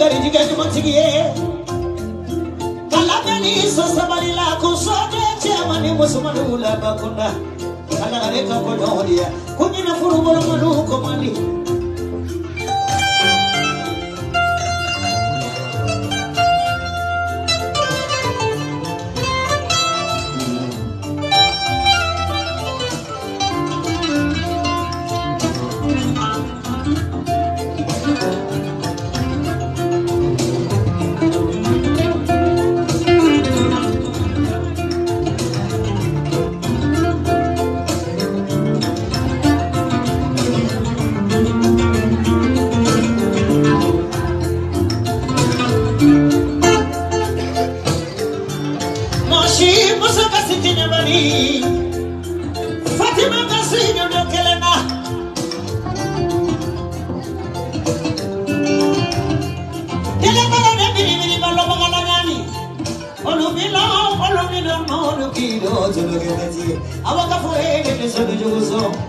garijɛgɛ ɲumantigi ye kalabɛnni sɔsabali la ko sɔden cɛman ni musomanninw la bakunda kalagare ka bɔ ɲɔgɔn ya ko ɲinɛ furu bolomaniw ko man di. Fatima kasi nyodo kelena Tele bala de biri biri balo bagala ngani Olumilo olumilo no kilo jolo ke awaka foe ne sodo juguso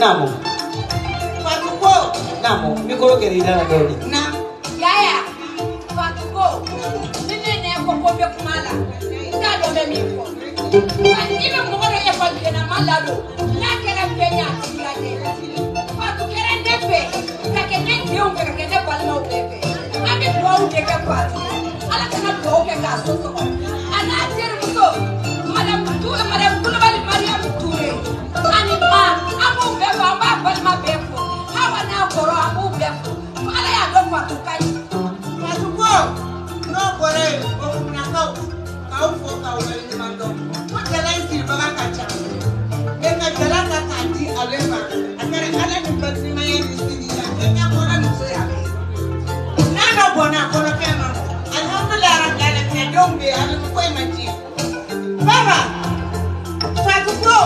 Namo. Naamu micro kɛra i da la dɔɔni. Naamu. Yaya Fatou ko ni ne ne ko ko bɛ kuma la n t'a dɔn bɛ min fɔ. I bɛ mɔgɔ dɔ ekɔliden na ma ladon n'a kɛra fɛn ye a t'i lajɛ. Fatou kɛra ne fɛ ka kɛ ne denw fɛ ka kɛ ne balimaw bɛɛ fɛ. An bɛ dugawu de kɛ Fatou Ala kana dugawu kɛ k'a so sɔgɔ. A n'a terimuso madame Toure madame Kulubali Mariam Toure ani ma an b'u bɛɛ fo an b'a balima bɛɛ fo Hawa n'a kɔrɔ an b'u bɛɛ fo Ala y'a dɔn Fatou ka ɲi. Fatou ko n'o bɔra yen Bogominakaw k'aw fo k'aw waleɲuman dɔn ko jala in siribaga ka ca e ka jala ta k'a di ale ma a kɛra Ala ni balimaya ni sinjiya e ɲɛ kɔrɔ muso y'a kɛ n'a ma bɔnna a kɔnɔ fɛn ma alihamudulilayi rabi alamina denw bɛ yen a bɛ foyi ma tiɲɛ. Baba Fatou ko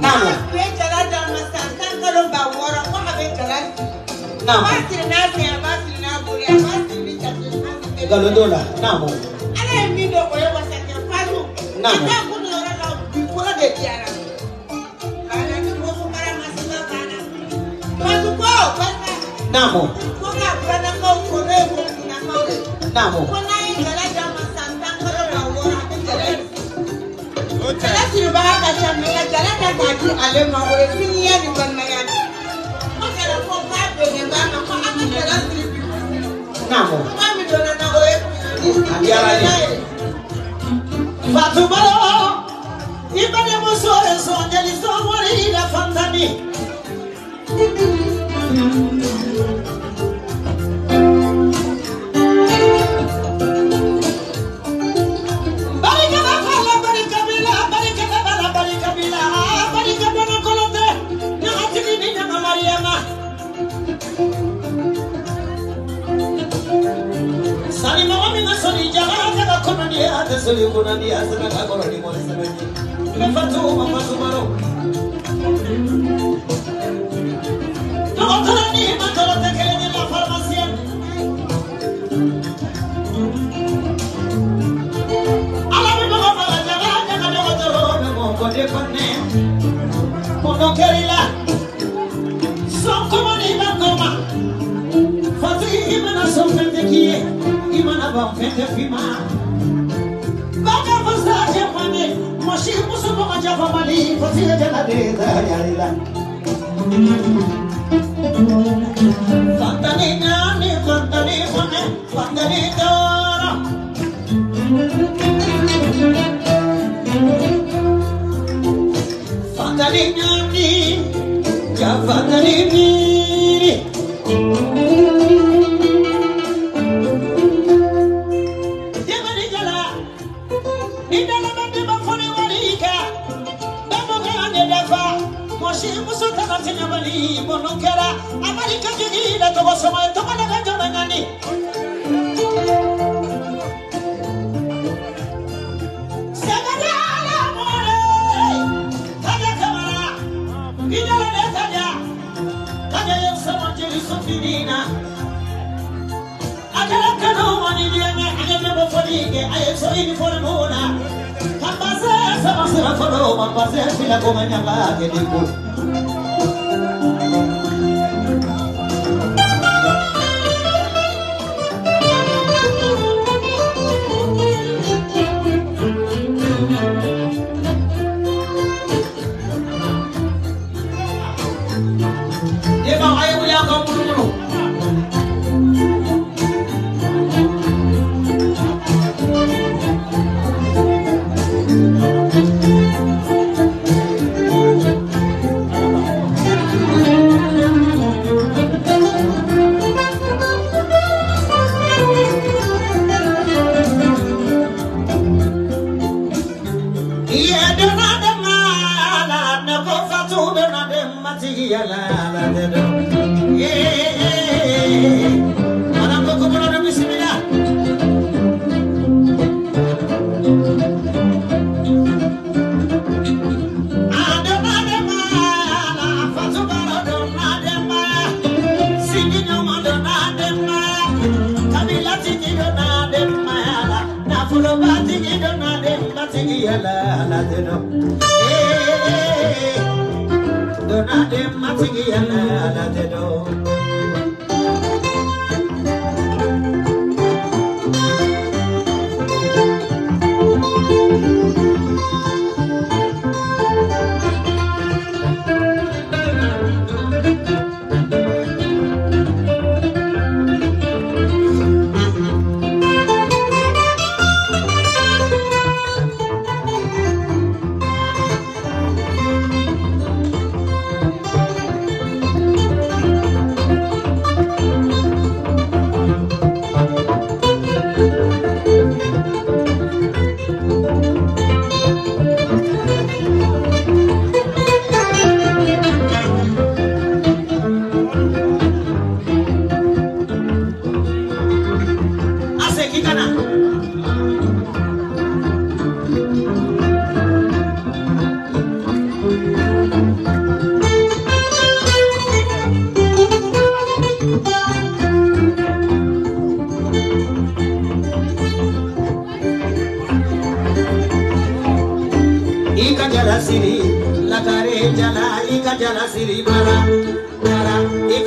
Naamu. A ye jala d'a ma san 10 kalo 6000 ko a bɛ jala siri. Naamu. A b'a siri n'a sen a b'a siri n'a bolo a b'a siri ni jate. Nkalon t'o la. Naamu. Ala ye min dɔn o ye wasakɛ Fatou. Naamu. A t'a kun yɔrɔ la bi fɔlɔ de diyara. Kana ni mɔgɔ mara ma se ka kana. Fatou ko barika. Naamu. Ko ka buranakaw fo n'o ye Bogominakaw ye. Naamu. Ko n'a ye jala d'a ma san 10 kalo 6000 a bɛ jala in siri. Jala siribaga ka ca mɛ ka jala ta k'a di ale ma o ye sinjiya ni balimaya de ye. Ko jala ko k'a bɛnnen b'a ma ko an ka jala siri bi. Naamu. Kuma min donna n na o ye. A diyara n ye. Fatou Baro i badenmuso ye sɔnjali sɔnwari i la fantani. Barika b'a la barika b'i la barika b'a la barika b'i la barika bɔnna kolon tɛ ɲagatigi ni ɲaga Mariyama. Sani mɔgɔ min ka sɔnni jagara tɛ ka kɔnɔdi a tɛ soli kunnandi a sɛbɛn ka kɔrɔ ni mɔni sɛbɛn ye. Ne Fatou ma Fatou Baro. Dɔgɔtɔrɔ ni matɔrɔ tɛ kelen ye la pharmacienne. Ala bɛ mɔgɔ faga jagara tɛ ka dɔgɔtɔrɔ bɛ mɔgɔ de kɔnɛ. Mɔgɔ kɛr'i la. Sɔn kɔmɔ ni ma kɔma. Fatou i mana sɔn fɛn tɛ k'i ye. I mana ban fɛn tɛ f'i ma. Baka fasa cɛ mande mɔsi muso mɔgɔ jafa mali Fatou ye jala de ta yari la. Fantani naani fantani fane fantani tɔɔrɔ. Fantani naani ja fantani miiri. Jabali jala ni dala de ba foni wari ka ba mo ka ne dafa mɔsi muso tana tiɲɛ bali bɔnɔ kɛra amari ka jigi la tɔgɔ sɔngɔ ye tɔgɔ la ka jɔn ŋani. Sɛgɛrɛ ala mɔre kaja kamara i jala de kaja kaja ye sama jeli sofini na. A kɛra kanu mani diɲɛ a ye ne bɔ fɔli kɛ a ye sɔrɔ i ni fɔli mun na. Mambase sama sira fɔlɔ mambase fila ko ma ɲaga kɛ ni ko. Ema a ye wuli a ka munumunu. Iye donna de mala ne ko Fatou donna de matigi yala la de do. Eh madame ko ko do bismillah. Adonna de mala Fatou Baro donna de mala singi nyoma donna de mala kabila tigi donna de mala nafulo ba tigi donna de matigi yala la de do. Eh donna de matigi yala la de do.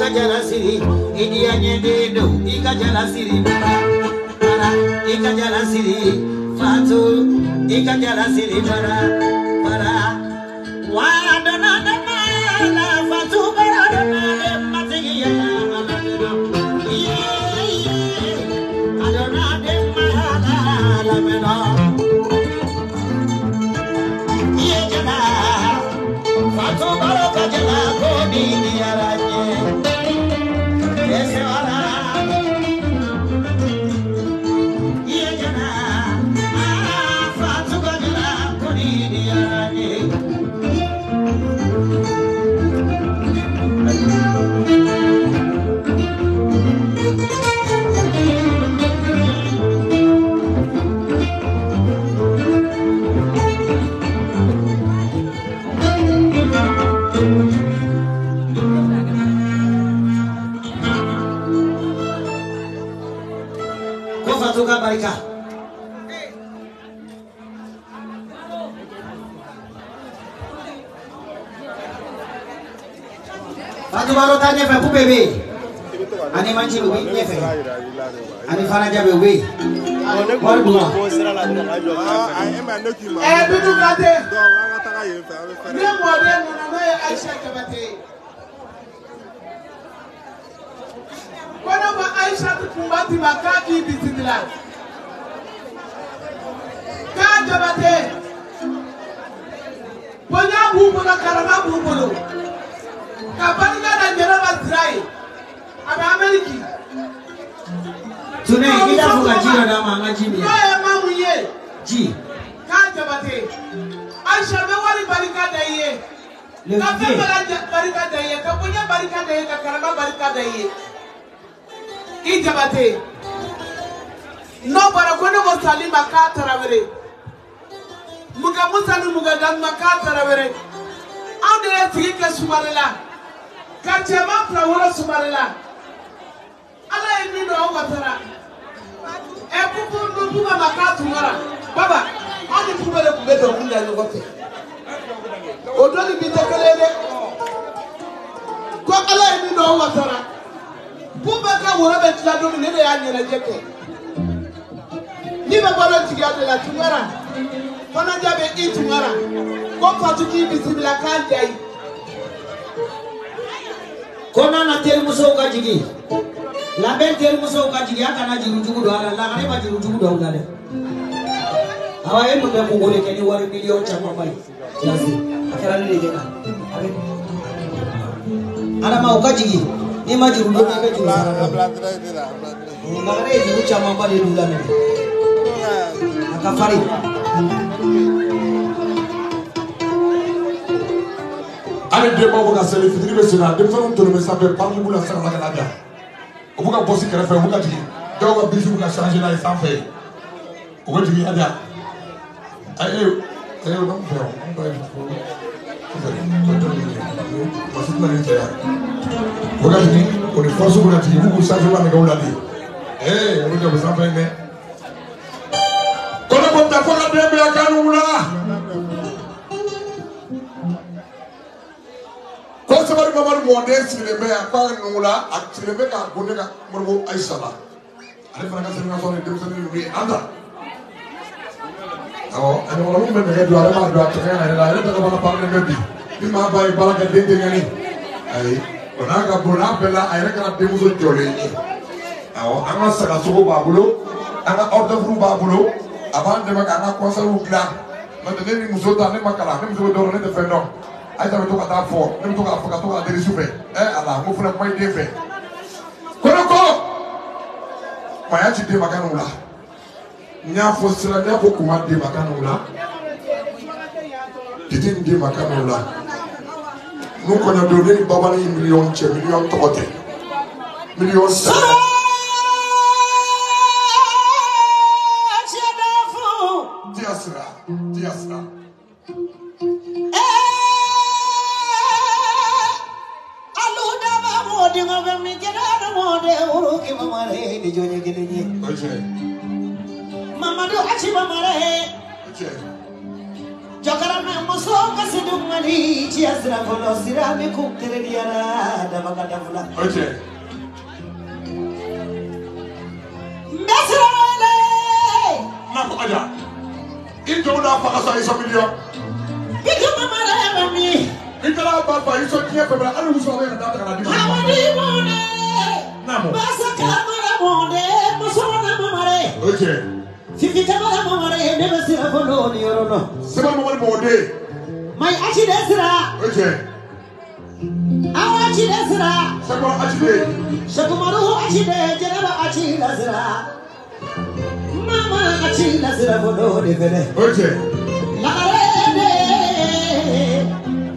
ka jala siri idiya ɲɛden don i ka jala siri bara bara i ka jala siri Fatu i ka jala siri bara bara wa donna dama la Fatu bara donna de matigi ya ala donna ye ye adonna de ma la la mena ye jala Fatu bara ka jala ko ni ni ara ye ese wala ye jala Fatu ka jala ko ni ni ara ye. Ko Fatu ka barika. Fatu baro ta ɲɛfɛ pupe bɛ yen ani manci u bɛ ɲɛfɛ ani faraja bɛ u bɛ yen wari d'u ma. Dudu Kante ne mɔden nana n'o ye Ayisa Jabate ye ko ne ko Ayisa kunba ti ma k'a k'i bisimila k'a Jabate bonya b'u bolo karama b'u bolo ka barika da Jɛnɛba Sira ye a bɛ Ameriki. Tune i t'a fɔ ka ji dɔ d'a ma an ka ji min n'o ye Mamu ye ji k'a Jabate Ayisa bɛ wari barika da i ye le ka fɛn vieux bɛɛ barika da i ye ka bonya barika da i ye ka karama barika da i ye i Jabate n'o bɔra ko ne ko Salima k'a Tarawele Muga Musa ni Muga Danuma k'a Tarawele anw de ye sigi kɛ Sumare la ka cɛman fila wolo Sumare la Ala ye min don aw wasara ɛ kuku Buba ma k'a Tunkara baba anw ni Buba de tun bɛ dɔnkili da ɲɔgɔn fɛ o don ni bi tɛ kelen ye dɛ ko Ala ye min don aw wasara Buba ka woro bɛ tila don min ne de y'a ɲɛnajɛ kɛ n'i bɛ balo jigiya de la Tunkara Fanaja bɛ i Tunkara ko Fatu k'i bisimila k'a diya ye. Ko n'a na terimusow ka jigin labɛn terimusow ka jigin a kana jurujugu don a la lagare ma jurujugu don aw la dɛ awa e dun bɛ kungo de kɛ ni wari miliyɔn camanba ye jasi a kɛra ne de ɲɛna a bɛ Adama u ka jigin n'i ma juru don i bɛ juru sara dɔn lagare ye juru camanba de don u la minɛ a ka farin. Hali denbaw bɛ ka seli fitiri bɛ sen na denmisɛnninw tolen bɛ sanfɛ parking la sisan ka na bila u bɛ ka bɔsi kɛrɛfɛ u bɛ ka jigin dɔw ka bisi bɛ ka changer n'a ye sanfɛ u bɛ jigin hali ayi ayi o n'anw fɛ yan anw ta ye basi tɛna nin cɛ yan u bɛ ka jigin o ni force bɛ ka jigin u b'u k'u changer ba nɛgɛw la de ee olu de bɛ sanfɛ in dɛ ko ne ko ta fo ka den bila kanu la. Ko Sabali Mamadu mɔden sigilen bɛ yan k'a nugula a sigilen bɛ k'a gunde ka Moribo Ayisa la ale fana ka seli ka sɔrɔ ni denmisɛnnin ninnu ye an ta awɔ a ɲɔgɔnna minnu bɛ nɛgɛ don ale b'a don a cɛ ka ɲi a yɛrɛ la a yɛrɛ tɔgɔ fana parilen bɛ bi ni maa ba ye baara kɛ den tɛ ɲani ayi o n'a ka bon n'a bɛɛ la a yɛrɛ kɛra denmuso jɔlen ye awɔ an ka sagasogo b'a bolo an ka hors d'oeuvre b'a bolo a b'an dɛmɛ k'an ka conseil dilan n'o tɛ ne ni muso ta ne ma kalan ne muso bɛ dɔrɔn ne tɛ fɛn dɔn. Ayisa bɛ to ka taa fɔ ne bɛ to k'a fɔ ka to k'a deli su fɛ ɛ ala n ko fana kuma i den fɛ ko ne ko maaya ci den ma kanu la n y'a fɔ sira n y'a fɔ kuma den ma kanu la titi ni den ma kanu la n'u kɔni don ne ni baba ni miliyɔn cɛ miliyɔn tɔgɔ tɛ miliyɔn saba. Tiya sira tiya sira. Mamadu Achi Mamare. Jɔkɔrɔmɛ muso ka se dumuni ciya sira fɔlɔ sira min kun teliyara dama ka dafula. O ye tiɲɛ. N bɛ sira wele. N'a ko Aja. I jɔn n'a fa ka sa i sɔn miliyɔn. Bitu mamara ye mami. I taara ba fa i sɔn diɲɛ fɛn bɛɛ la hali muso bɛ ka taa ta ka na di ma. Amadi mɔne. Naamu. Basa kamara mɔne muso na mamare. O ye tiɲɛ. Fifi kamara mamare ne bɛ sira fɔlɔ ni yɔrɔ dɔn. Sɛbɛn mamari mɔden. Mayi aci de sira. O ye tiɲɛ. Awa aci de sira. Sɛkɔrɔ aci de. Sɛkumaru aci de jɛnɛba aci la sira. Mama aci la sira fɔlɔ de fɛnɛ. O ye tiɲɛ. Lagare de.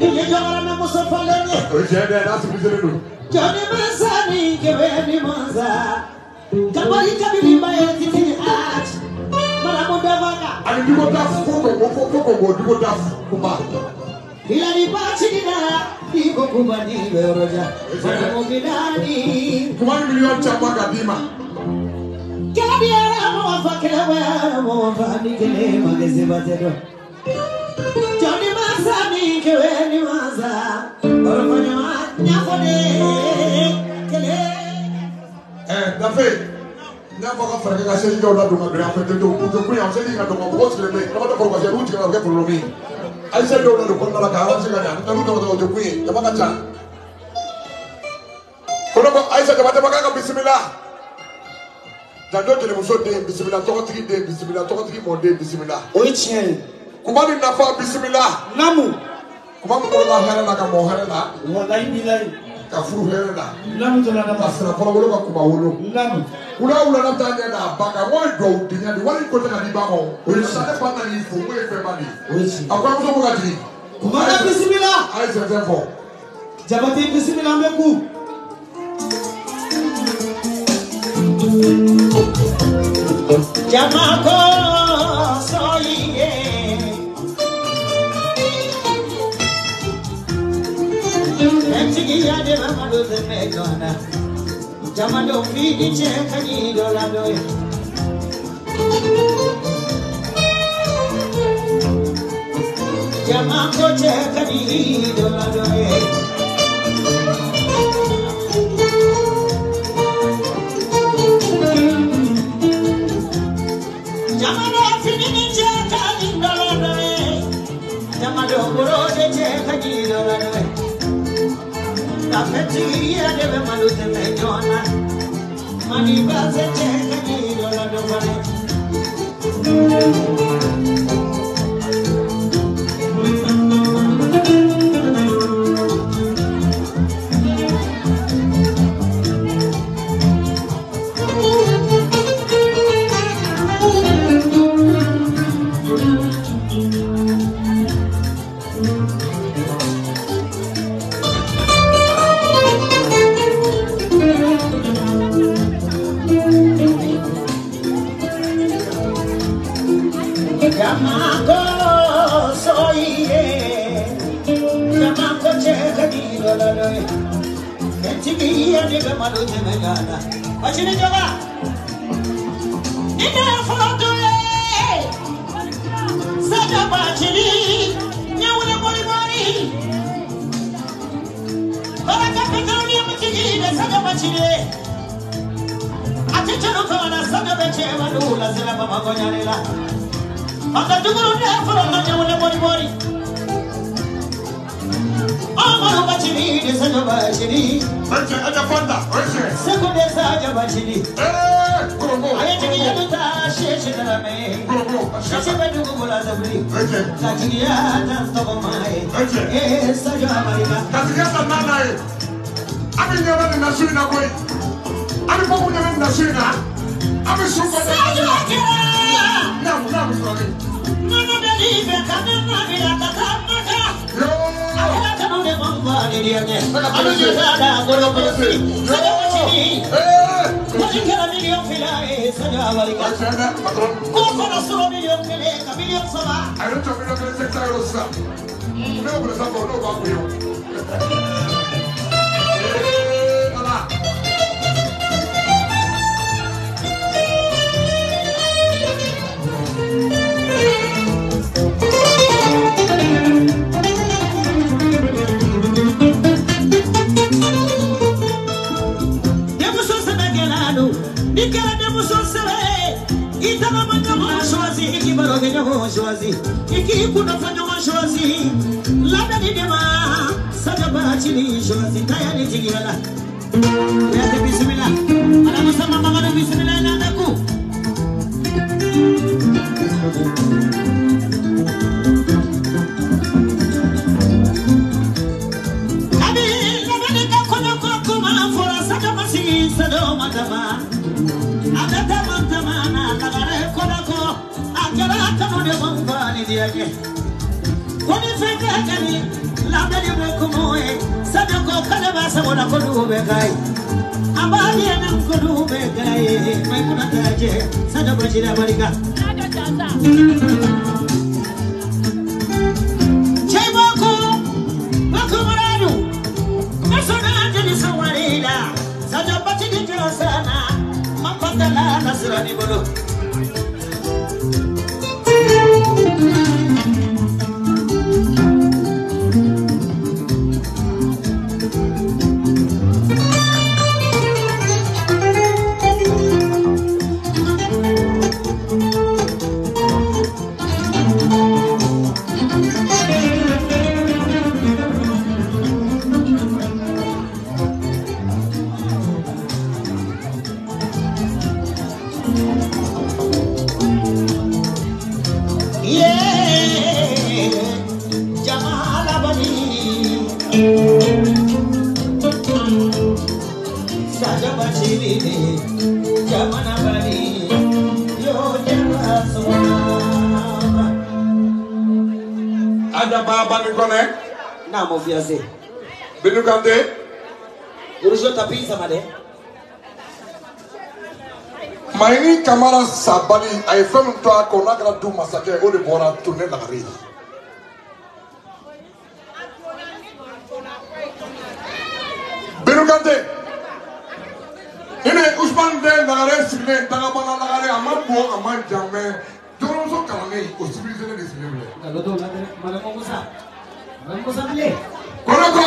I ye jɔkɔrɔmɛ muso falen ye. O ye tiɲɛ dɛ n'a sigilen don. Jɔnni mansa ni kɛmɛ ni mansa. Kabali kabili ba ye titi aci. Maramu dabaga. Ani dugu da fo ko fo ko ko dugu da kuma. Bilali bacina iko kubani yoroja. Maramu bilali. Kuma ni miliyɔn caman ka d'i ma. Kɛlɛdiyara mɔgɔ fa kɛlɛ mɔgɔ fa ni kelen ma kɛ seba tɛ dɔn. Jɔnni mansa ni kɛmɛ ni mansa. Kɔrɔfɔ ɲuman ɲɛfɔ de kelen. Dafe. N'a fɔ ka fɛɛrɛ kɛ ka seli dɔw ladon ka don yan fɛ ten u tɛ kun yan seli ka dɔgɔ mɔgɔ sigilen bɛ yen dama tɛ kɔrɔ paseke n'u tigɛra u bɛ kɛ kɔlɔlɔ ye ayi seli dɔw ladon kɔnɔna la ka ala se ka ɲa n'u tɔgɔ o tɛ kun ye jama ka ca kɔnɔ ko ayisa jama jama k'a ka bisimila janjo jelimuso den bisimila tɔgɔtigi den bisimila tɔgɔtigi mɔden bisimila. O ye tiɲɛ ye. Kuma ni nafa bisimila. Naamu. Kuma min bɔra hɛrɛ la ka mɔ hɛrɛ la. Walayi bilayi. Ka furu hɛrɛ la. Naamu jɔla ka sira fɔlɔ wolo ka kuma wolo. Naamu. Wula wula n'a bɛ taa ɲɛ n'a ba kan o ye duwawu denya de wali ko tɛ ka di ba ma o. O ye sa ne ba nana y'i fo n ko ye fɛn ba de ye. O ye tiɲɛ. A kɔɲɔmuso ko ka jigin. Kuma ka bisimila. A ye sɛnsɛn fɔ. Jabate bisimila an bɛ ku. Jama ko sɔyi ye. Fɛntigiya de bɛ malo tɛmɛ ɲɔgɔn na. Jama dɔ fini cɛ ka ɲi dɔ la dɔ ye. Jama ko cɛ ka ɲi dɔ la dɔ ye. Jama dɔ fini cɛ ka ɲi dɔ la dɔ ye. Jama dɔ bolo de cɛ ka ɲi dɔ la dɔ ye. Kafetigiya de bɛ malo tɛmɛ ɲɔgɔn na. Mani ba se cɛ ka ɲi dɔ la dɔ fana. Maradu ni kɛra denmuso sɛbɛ ye i tagama ɲɔgɔn choisi i k'i baro kɛ ɲɔgɔn choisi i k'i kunnafɔ ɲɔgɔn choisi ladali de ma Sadio Bathily choisi kaya ni jigiya la Kuyate bisimila Madame Sama Mamadu bisimila i n'an bɛ ku. Abi ladali ka kɔɲɔ ko kuma fɔra Sadio ma sigi Sadio ma dama a bɛ tama tama na lagare kɔnɔ a kɛra kanu de ma n fa ni diya ye ko ni fɛn tɛ kɛ ni ladali bɛ kumo ye Sadio ko k'ale b'a sago la ko dugu bɛ k'a ye a b'a yɛlɛ ko dugu bɛ k'a ye Maïmouna Tajɛ Sadio Bathily abarika. Cɛ bako Maradu ne sɔnna jeli sɔnwari la Sadio Bathily jɔ sanna mapatala nasirani bolo. Binu Kante Urujo tapi sama de Maïni Kamara Sabali a ye fɛn min to a kɔ n'a kɛra du masakɛ o de bɔra Touré Lagare ye. Binu Kante ni ne Ousmane den Lagare sigilen Dagabana Lagare a ma bon a ma jan mɛ dɔgɔmuso kalannen o civilisé de sigilen filɛ. Nkalon t'o la dɛ Madame Musa Madame Musa bilen. Kɔnɔkɔ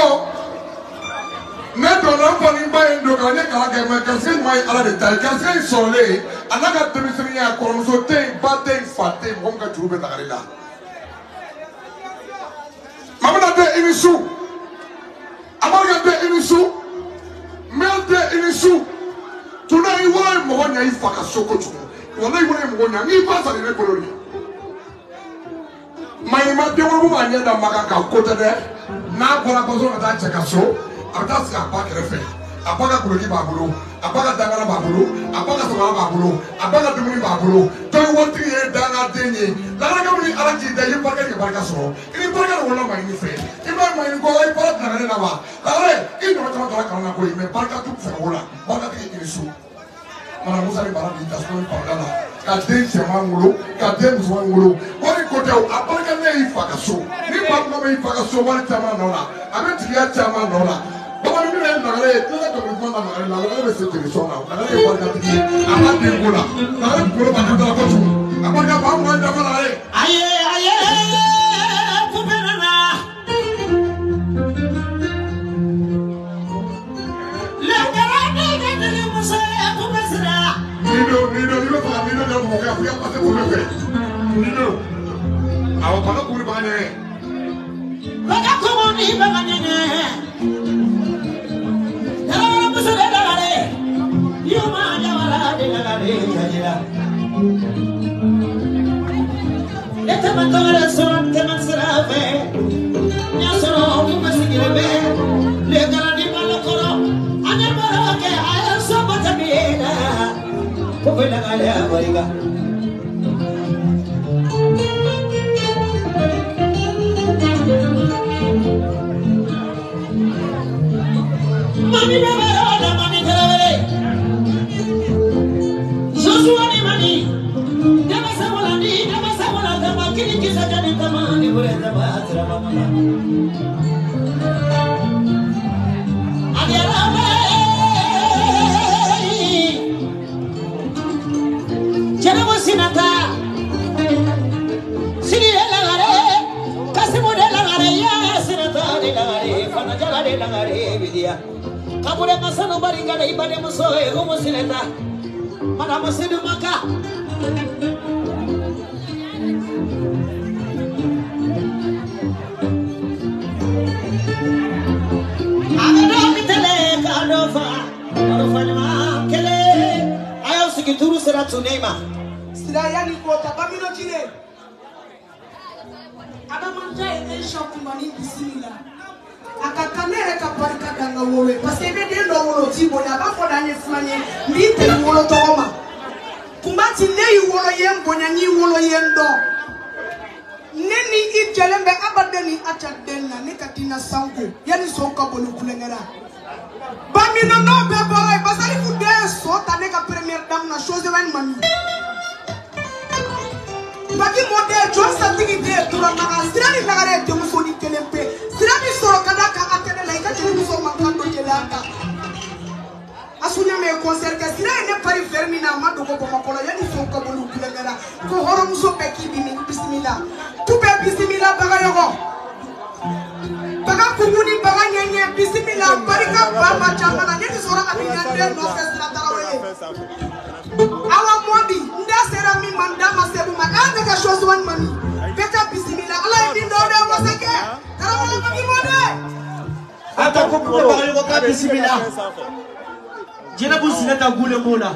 ne donna n fa ni ba ye n don ka n ye kalan kɛ mɛ garisɛgɛ ɲuman ye Ala de ta ye garisɛgɛ in sɔrɔlen a n'a ka denmisɛnninya kɔrɔmuso tɛ yen ba tɛ yen fa tɛ yen mɔgɔ min ka juru bɛ Lagare la. Mamina den i ni su Amarika den i ni su Mɛl den i ni su Touré i wolo ye mɔgɔ ɲɛ i fa ka so kojugu walayi i wolo ye mɔgɔ ɲɛ n'i ba sara i bɛ bolo de. Maɲuman denwolobu b'a ɲɛ da Makan kan ko tɛ dɛ n'a bɔra baso ka taa cɛ ka so a bɛ taa sigi a ba kɛrɛfɛ a ba ka kuloki b'a bolo a ba ka dangana b'a bolo a ba ka samara b'a bolo a ba ka dumuni b'a bolo tɔn waritigi ye dangaden ye lagarekɛ min ni Ala k'i da i ye barika kɛ barika sɔrɔ i ni barika de wolola Maɲini fɛ i b'a Maɲini ko i bɔra Lagare la wa Lagare i ɲɔgɔn caman taara kalan na koyi mɛ barika t'u fɛ o la barikatigi i ni su. Mana Musa ni bara b'i tasuma ni fanga la ka den cɛman wolo ka den musoman wolo wari ko tɛ o a barika ne y'i fa ka so ni ba kuma bɛ i fa ka so wari caman nɔ la a bɛ tigiya caman nɔ la bamanan min ye Lagare ye tila ka dɔnkili kuma na Lagare la Lagare bɛ se jeli-sɔn na Lagare ye barikatigi ye a b'a den ko la Lagare kunkolo b'a kan da la kojugu a barika ba mugan dafa Lagare. Aye aye kupe nana Lagare ni ka muso ye kupe sira. Nido nido ni bɛ fɛ ka nido kɛ mɔgɔ ye f'i ka pase k'olu fɛ nido awɔ baga kuru baga ɲɛgɛn. Baga kuru ni baga ɲɛgɛn. Lagare muso de Lagare yuma jawara de Lagare jajira. Ne tɛmɛ tɔgɔ sɔrɔ tɛmɛ sira fɛ n y'a sɔrɔ kuma sigilen bɛ lekara ni malo kɔrɔ an ye baro kɛ a ye so bata min na. Ko Lagare abarika. Mami baba la mami tarawele. Joshua ni mami. Dama sabola ni dama sabola dama kini kisa jani tama ni bure tama asra mama. Adiara me. Jana badenmuso ye Umu Sineta Madame Seydou Maka. A bɛ dɔn tɛlɛ k'a dɔ fa baro fa ɲuman kelen a y'aw sigi turu sera tune ma. Sira yanni k'o ta Bamino Jire. Adamaja ye Aisha Kumani bisimila. A ka kan ne yɛrɛ ka barika da n ka wolo ye parce que i bɛ den dɔ wolo o t'i bonya a b'a fɔ d'an ye filan ye n b'i tɛmɛ wolo tɔgɔ ma. Kunbati ne y'i wolo ye n bonya n y'i wolo ye n dɔn. Ne ni i jɛlen bɛ abaden ni aca den na ne ka diinɛ sanko yanni so ka boli kulonkɛ la. Bamino n'o bɛɛ bɔra yen Basalifu den ye so ta ne ka première dame na Sosewɛni Mami. Baki mɔden jɔn satigi den tora maga sira ni lagare ye denmuso ni kelen pe sira min sɔrɔ ka d'a kan a tɛ ne la i ka jelimuso mankan dɔ jeliya kan. Asuɲa ye concert kɛ sira ye ne pari fɛrɛ min na a ma dogo Bamakɔ la yanni so ka boli kulonkɛ la ko hɔrɔnmuso bɛɛ k'i bi bisimila tu bɛɛ bisimila Bagayɔgɔ baga kuku ni baga ɲɛɲɛ bisimila barika ba ma caman na ne ni sɔrɔ a bɛ ɲɛ den nɔfɛ Sira Tarawele. Awa mɔdi n da sera min ma n da ma se mun ma k'a ne ka Sosowani Mami bɛɛ ka bisimila Ala ye min dɔw de masakɛ Tarawele Mami mɔden. A ta ko bɛ Bagayɔgɔ ka bisimila. Jɛnɛbu Sineta gulen b'o la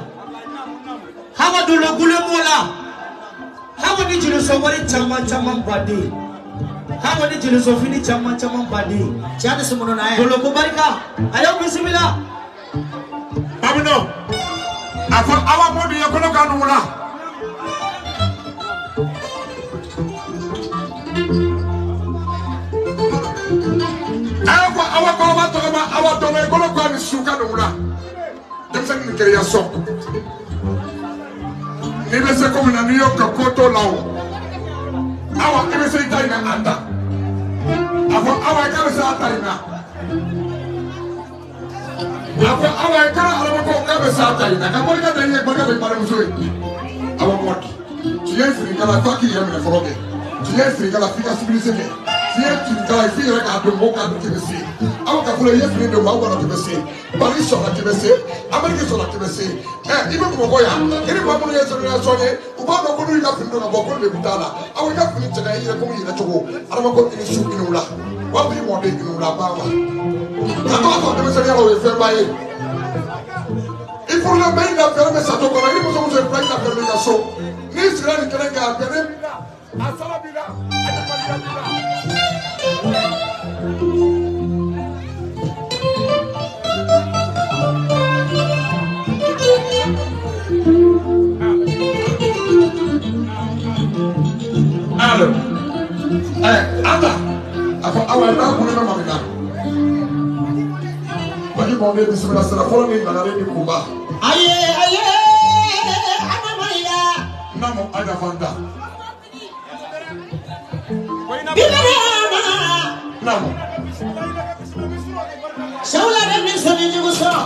Hawa Dolo gulen b'o la Hawa ni jeliso wari caman caman baden Hawa ni jeliso fini caman caman baden Cɛ ni sumunu na ye. Dolo ko barika a y'aw bisimila. Bamino a fɔ Awa Mɔdi ye kɔnɔ ka nugu la. A y'a fɔ Awa kɔrɔba tɔgɔ ma Awa dɔgɔ ye kɔnɔ ka ni su ka nugu la. Denmisɛnnin ni kɛnɛya sɔn n'i bɛ se ko min na n'i y'o kɛ ko t'o la o Awa i bɛ se i ta in na a ta a fɔ Awa i k'a bɛ se a ta in na a fɔ Awa i kana Adama ko k'a bɛ se a ta in na ka barika da i ye barika da i badenmuso ye Awa Mɔdi tiɲɛ ye finikala f'a k'i yɛrɛ minɛ fɔlɔ kɛ tiɲɛ ye finikala f'i ka civilisé kɛ tiɲɛ ye finikala f'i yɛrɛ k'a dɔn mɔgɔw k'a dɔn k'i bɛ se aw ka fɔlɔ i ye fini don maaw b'a dɔn k'i bɛ se Paris sɔrɔ k'i bɛ se Amérique sɔrɔ k'i bɛ se ɛ i bɛ Bamakɔ yan i ni maa minnu ye sɛbɛnniya ye u b'a dɔn ko n'u y'i ka fini don ka bɔ ko lebu t'a la aw i ka fini cɛ ka i yɛrɛ komi yɛrɛ cogo Adama ko i ni su i ni wula wa bi mɔden i ni wula ba ma ka tɔgɔ sɔrɔ denmisɛnninya la o ye fɛnba ye i furulen bɛ i lafiyalen bɛ sato kɔnɔ i ni muso muso ye fila i lafiyalen bɛ i ka so n'i sigira nin kɛnɛ kan a bɛnnen b'i la a sara b'i la a adamadenya b'i la. Alo, ata a fɔ Awa ye n'a kun bɛ ma min na Baki mɔden bisimila sira fɔlɔ ni nagare ni kunba. Aye aye Adamaya. Naamu Aja Fanta. Bilarama. Naamu. Sawula de ni sɔnni jugu sɔrɔ.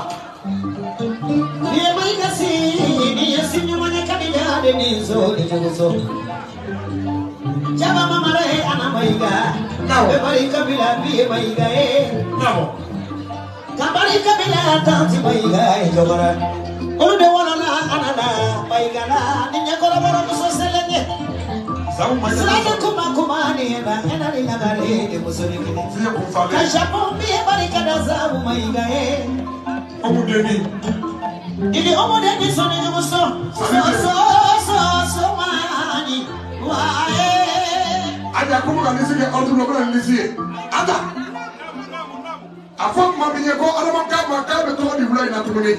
Ni ye Malika si ni ye si ɲuman ye Kadija de ni sɔnni jugu sɔrɔ. Jaba mamara ye Anamayiga. Naamu. Bɛ barika bila bi ye Mayiga ye. Naamu. Ka barika bila tanti Mayiga ye jɔgɔra. Olu de wolola ana la Mayiga la ni ɲɛkɔrɔbɔrɔ muso selen ye. Sabu Mayiga. Sirajɛ kuma kuma ni na ena ni lagare de muso ni kelen. Fiye kun falen. Ka Japon bi ye barika da Zabu Mayiga ye. Omu deni. Ili omu deni sɔnni jugu sɔn. So so so so mani wa ye. Aja ko ka lisi kɛ ordre la o bɛna ni lisi ye. Ata. A fɔ maa min ye ko Adama k'a ma k'a bɛ tɔgɔ di wula in na tuguni.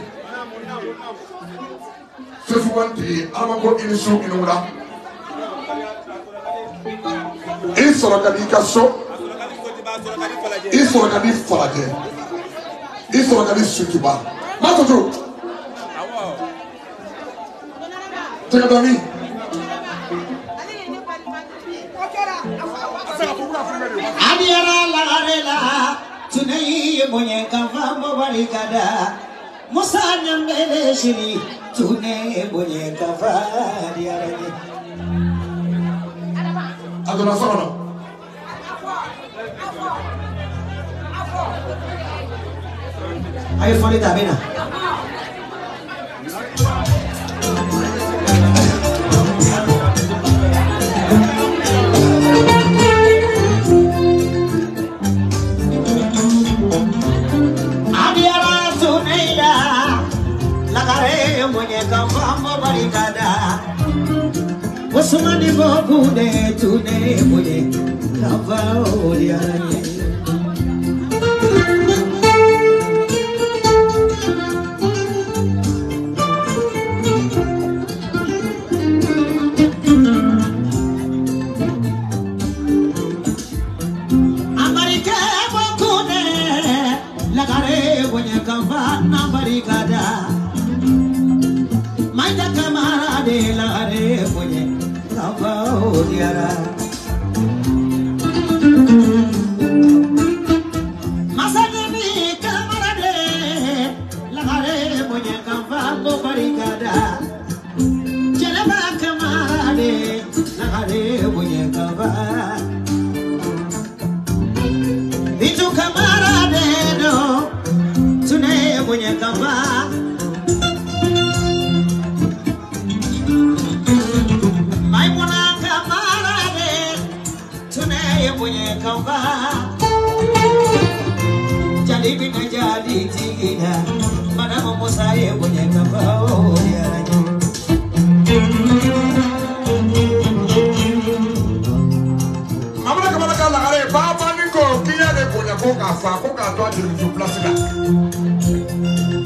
Sefuwan tigi Adama ko i ni su i ni wula. I sɔrɔ ka di i ka so. I sɔrɔ ka di Falajɛ. I sɔrɔ ka di Sotuba. Má tutu. Tɛgɛ dɔɔni. Adiyara lagare la tune ye bonye ka fa barika da Musa ɲambele sini tune ye bonye ka fa adiyara ye. A donna so kɔnɔ. A ye fɔli ta a bɛ na. Lagare munye kafambo barikada Usmani bobu de tune munye kafao diaranye Amerika bobu de lagare munye kafana barikada Maida kamara de lagare munye kafao diara Masagini kamara de lagare munye kafambo barikada Chelema kamara de lagare munye kafa Itu kamara de do tune munye kafa Maimuna kamara de tune munye kafa Jalibi na jali tigida Madama Musa ye munye kafa o ya Mamuna kamara ka lagare baba ni ko kiya de bonya ko ka fa ko ka to a jelimuso place la.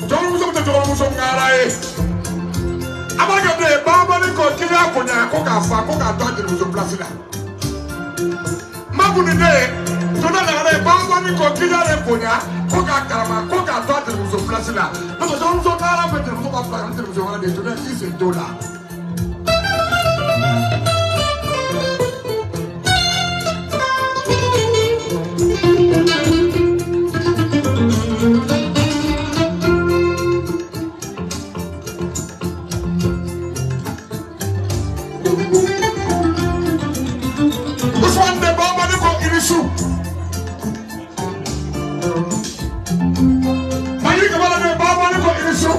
Jelimuso tɛ jelimuso ŋara ye. Abarika de baba ni ko kiya bonya ko ka fa ko ka to a jelimuso place la. Mabu ni de tona lagare baba ni ko kiya de bonya ko ka karama ko ka to a jelimuso place la. Parce que jelimuso ŋara fɛ jelimuso ka fila ka jelimuso wɛrɛ de tona i sen t'o la. Usman de baba ni ko irisu. Mayi kamara de baba ni ko irisu.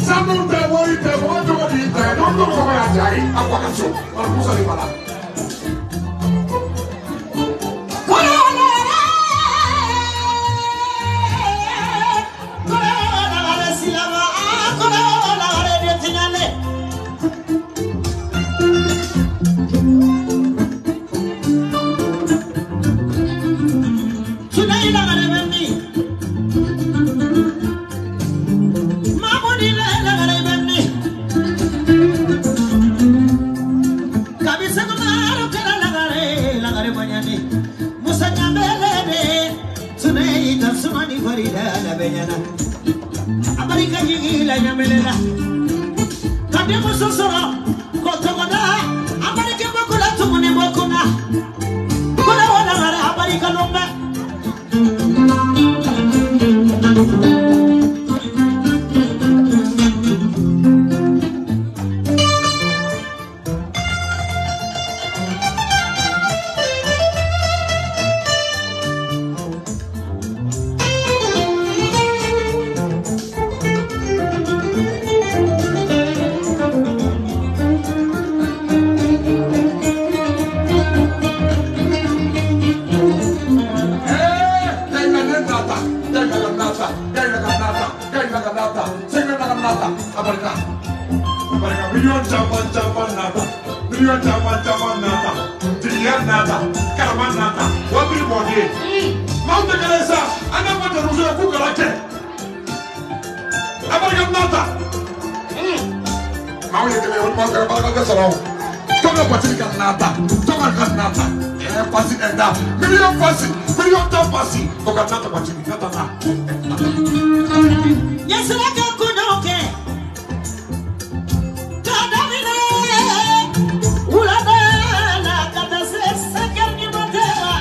Sanu tɛ wari tɛ mɔgɔ jogo b'i tɛ n'o to mɔgɔ y'a jari a ko a ka so wala musa de b'a la. Abarika jigila nyamelela Kade muso soro kotogoda Abarika bokula tumune bokuna Kula wala mara abarika lomba Abarika abarika million caman caman nata million caman caman nata tigiya nata karama nata wabiri mɔden maaw tɛ kelen sa an ka fɔ jelimuso ye k'u kana kɛ abarika nata maaw ye kelen ye olu maaw kɛra barika tɛ sɔrɔ o tɔgɔ batiri ka nata tɔgɔ ka nata ɛɛ pasi ɛda million pasi million tan pasi o ka nata batiri nata na. Yesira ka kudoke Kadamine Ulada la kadase sakarni matera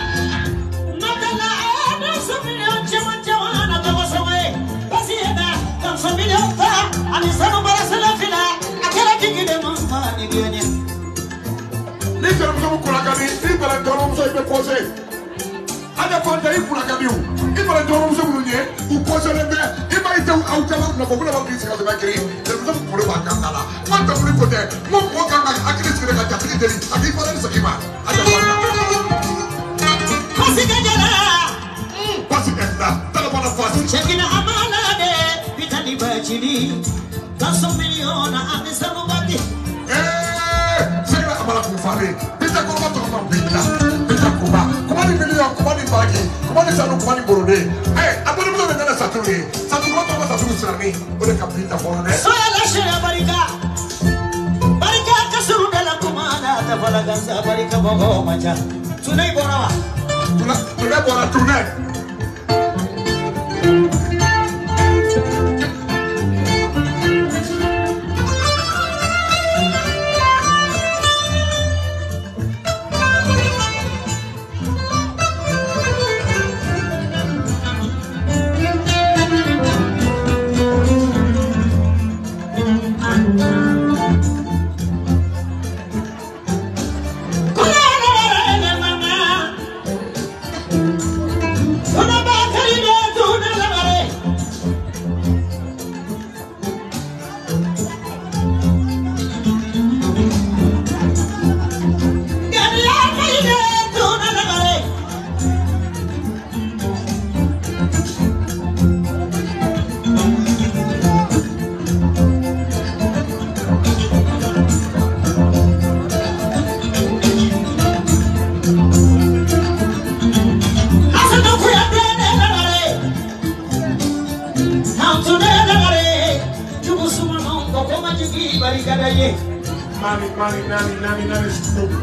Matala adu sumilio chama chama na kawasawe Pasieda kamsumilio ta alisanu barasela fila akela kikide mama ni bianye Ni jelimuso bɛ kunna ka di ni bɛrɛ jelimuso i bɛ pose. Hali fanta i kunna ka di o i bɛrɛ jelimuso minnu ye u poselen bɛ i b'a ye tɛ aw caman nɔfɛ u bɛna b'a k'i sigi ka tɛmɛ kiri jelimuso bɛ kunkolo b'a kan da la n ma dɔnkili ko tɛ n ko mɔgɔ kan ka hakili sigi ka jatigi deli a k'i fana segin ma a jɛ fanta. Pasi ka jala. Pasi ka da. Baki 300 millions ani sanu baki. Sɛgɛrɛ amala kun falen Binta Koroba tɔgɔ ma Binta Binta Koba kuma ni miliyɔn kuma ni baki kuma ni sanu kuma ni borode a balimamuso de nana Saturu ye Saturu tɔgɔ ma Saturu Sirani o de ka Binta fɔlɔ dɛ. Soya la sɛya barika barika ka suru da la kuma na ta fɔlɔ gansa barika mɔgɔ man ca Tunɛ bɔra wa. Tunɛ bɔra Tunɛ.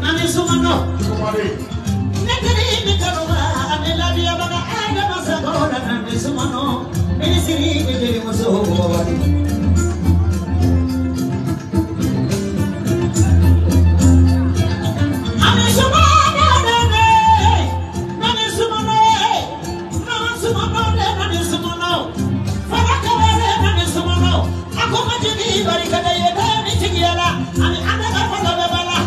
Nani sumano Nekiri nikaruba aneladia baga adama sagoda nani sumano minisiri bijeli muso bobali Nani sumano nani sumano nani sumano nani sumano faraka wale nani sumano akoma jigi barika ye nani tigiala ani anaga fala bala.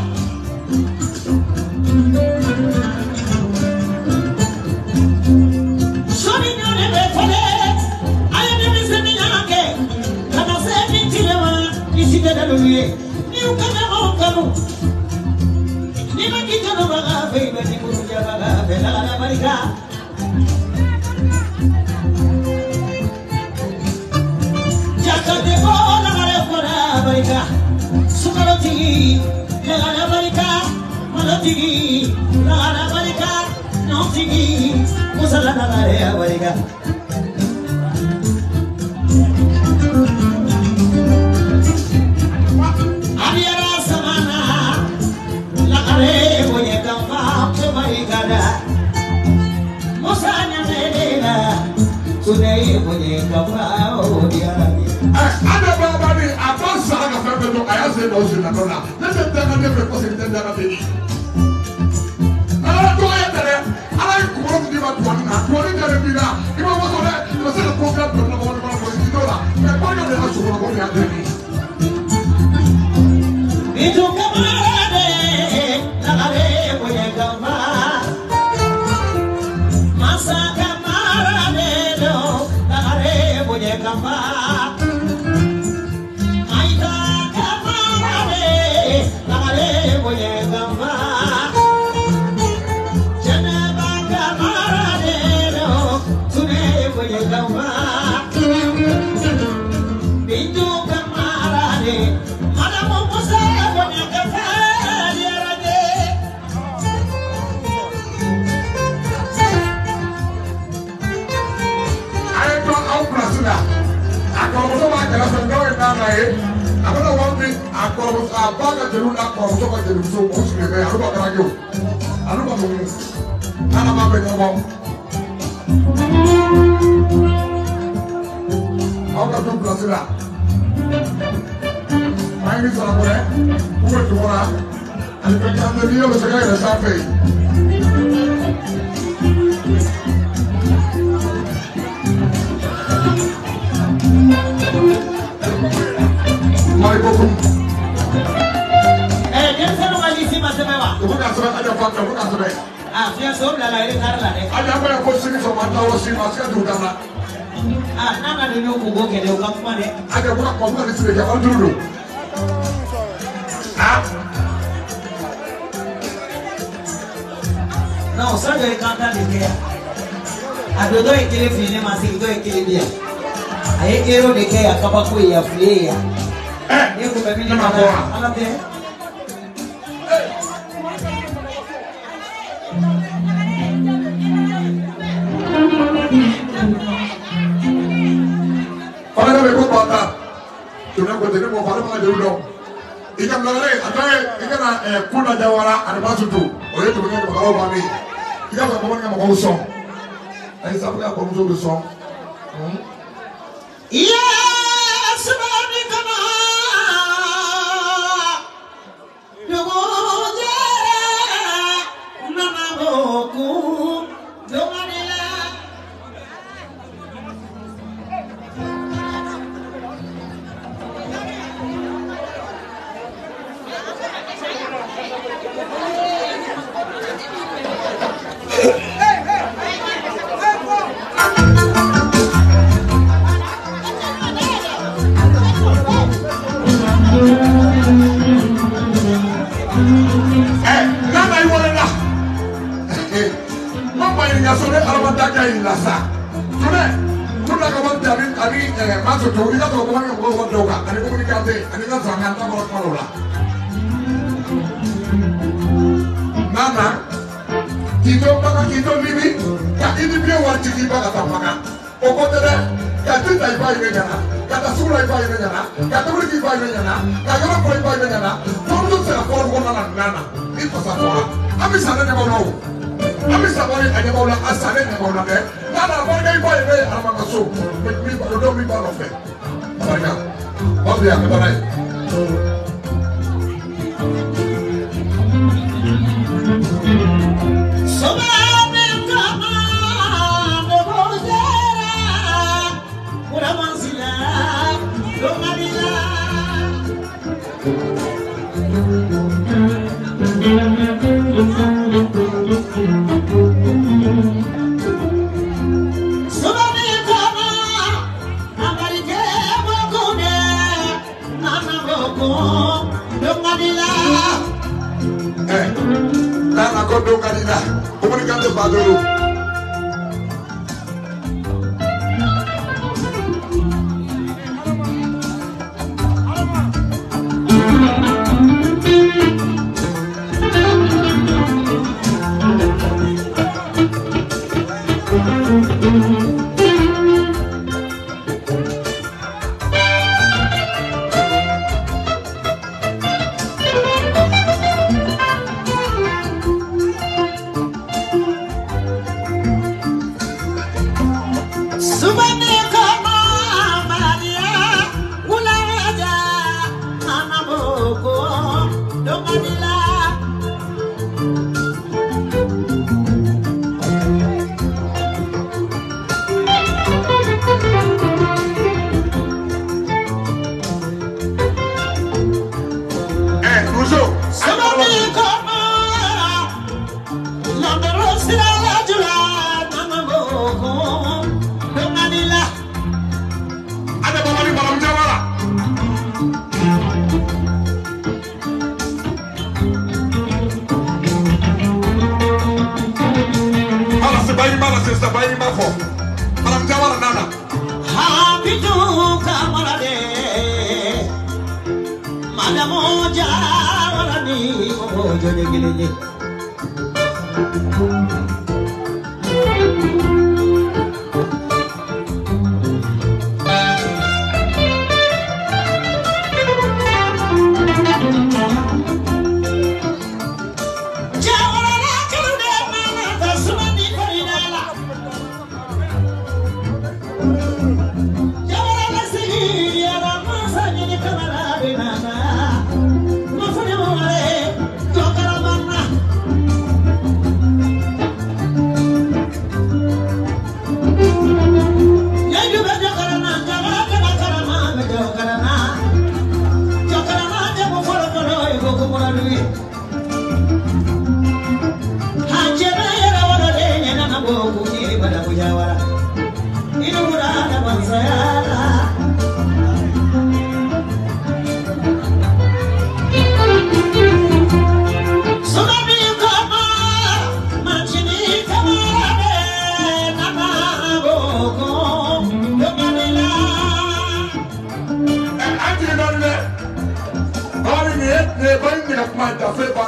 Non, ça je vais canter de guerre. A dɔ ye kelen fili ne ma sigi dɔ ye kelen di yan. A ye ero de kɛ yan kabako ye yan file ye yan. Ne ko bɛ min na ala tɛ. Fana bɛ ko bata. Tuna ko tɛ ne mɔ fana ma joli dɔn. I ka lagare a tɔ ye i kana Kunda Jawara ani Basutu o ye tuguni mɔgɔw bannen ye. I ka sɔrɔ bamanankɛ mɔgɔw sɔn. Ayi sabu ka kɔrɔmuso bɛ sɔn.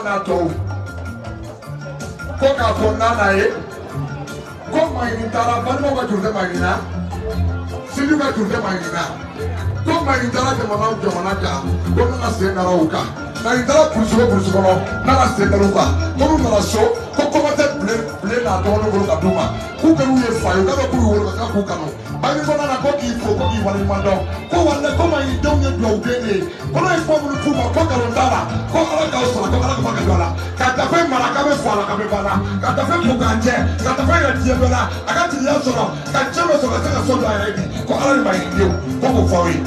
n'a tɔw ko k'a fɔ Nana ye ko Maɲini taara balimaw ka juru tɛ Maɲini na, Sidi ka juru tɛ Maɲini na, ko Maɲini taara jamana o jamana kan ko Nana sen dara o kan, Maɲini taara burusi o burusi kɔnɔ Nana sen dara o kan, ko n'u nana so ko kɔngɔ tɛ bilen n'a dɔgɔninw bolo ka d'u ma, k'u kɛr'u ye fa ye, u k'a dɔn k'u y'u wolo ka tila k'u kanu. Maɲini ko Nana ko k'i fo ko k'i waleɲuman dɔn, ko walayi ko Maɲini denw ye dugawuden de ye, ko n'a ye kuma minnu f'u ma ko nkalon t'a la, ko Ala k'aw sara, ko Ala ka don a la, ka tafe mara k'a bɛ fɔ a la k'a bɛ ban la, ka tafe ko k'a jɛ, ka tafe yɛrɛ diɲɛ bɛɛ la, a ka tigiya sɔrɔ, ka cɛ bɛ sɔrɔ ka se ka so jɔ a yɛrɛ ye bi, ko Ala ni Maɲini denw ko k'o fɔ aw ye.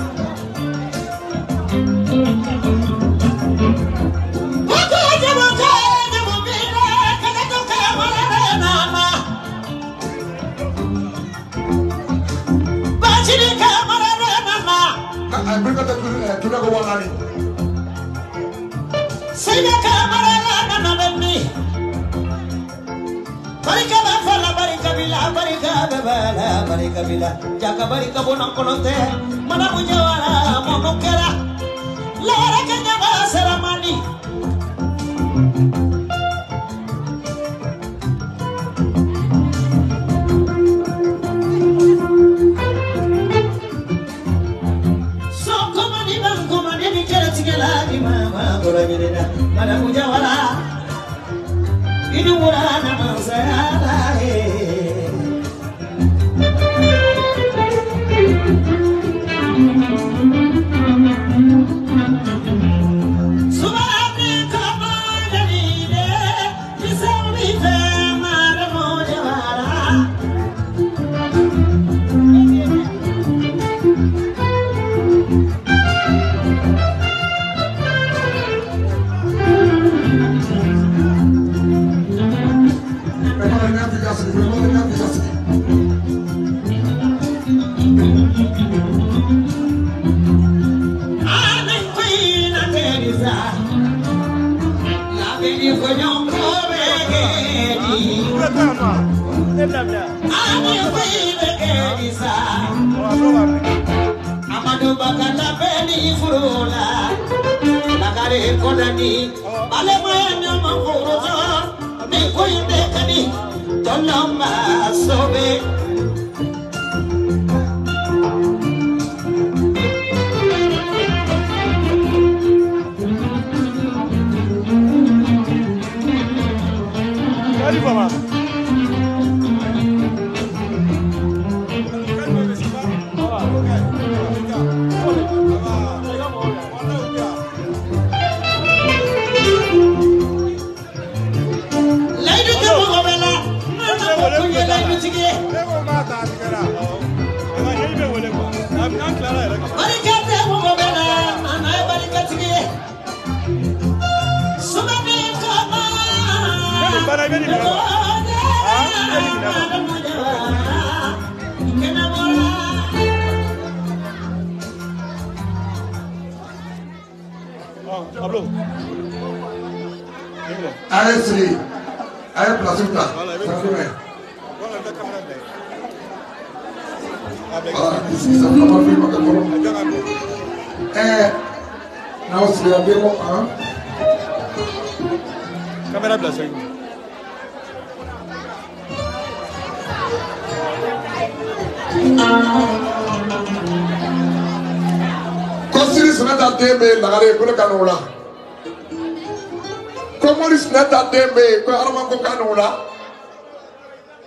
Jaka barika bona konote mana mujawara monokera lara kanya basaramani sokomani bangomani ni kera tigela ni mama goranyina mana mujawara inu wura na masala he.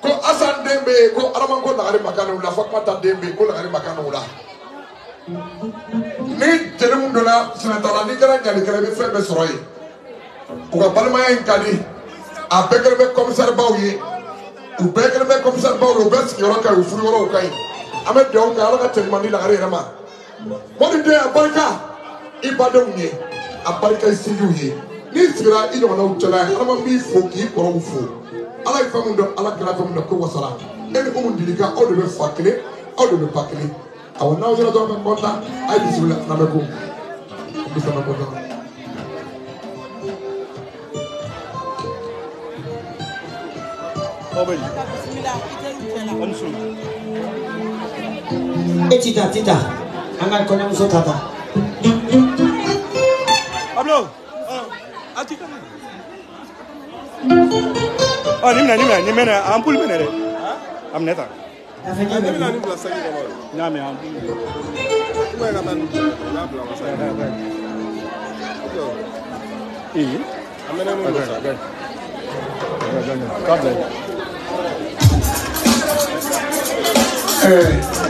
Ko Asan den bɛ yen ko Adama ko lagare ma k'ale la, Fatumata den bɛ yen ko lagare ma k'ale la. Ni jeli mun donna sinata la, n'i kɛra ɲalikɛla i bɛ fɛn bɛɛ sɔrɔ yen. U ka balimaya in ka di, a bɛɛ kɛlen bɛ commissaire baw ye, u bɛɛ kɛlen bɛ commissaire baw ye, u bɛɛ sigiyɔrɔ ka ɲi, u furuyɔrɔw ka ɲi. An bɛ dugawu kɛ Ala ka cɛ ɲuman di lagare yɛrɛ ma. Mɔdi den a barika i badenw ye, a barika i sinjiw ye. N'i sigira i ɲɔgɔnnaw cɛla ye, Adama b'i fo k'i kɔrɔw fo. Ala ye fɛn min dɔn, Ala kɛra fɛn min dɔn ko wasara. E ni Umu Dilika aw de bɛ fa kelen, aw de bɛ ba kelen. Awɔ n'aw yɛrɛ dɔrɔn bɛ kɔntan, a ye bisimila n'an bɛ ko. An bɛ sɔn ka kɔntan. E Tita, Tita, an ka kɔɲɔmuso ta ta. Pablo, a Tita. Ɔ nin minɛ nin minɛ ampoule minɛ dɛ. A minɛ tan. A fɛ ɲɛ bɛ. Ne bɛna nin bila saki kɔnɔ. N y'a mɛn ampoule. Kuma ye ka taa nin bila n ka saki kɔnɔ. Ee. A mɛnɛ mun don sa. K'a bila yen.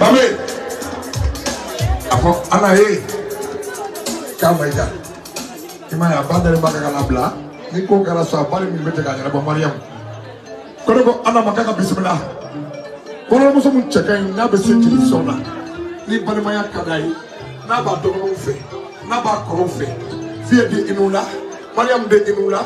Mame, a fɔ Ala ye k'a ma i ja. I m'a ye a ba dalen ba kan ka na bila ni ko kɛra sa ba min bɛ tigɛ a ɲɛnabɔ Mariyamu. Ko ne ko Ala ma k'a ka bisimila. Kɔrɔmuso min cɛ ka ɲi n'a bɛ se jeli sɔn na ni balimaya ka d'a ye n'a b'a dɔgɔninw fɛ n'a b'a kɔrɔw fɛ Fiye de i la Mariyamu de i la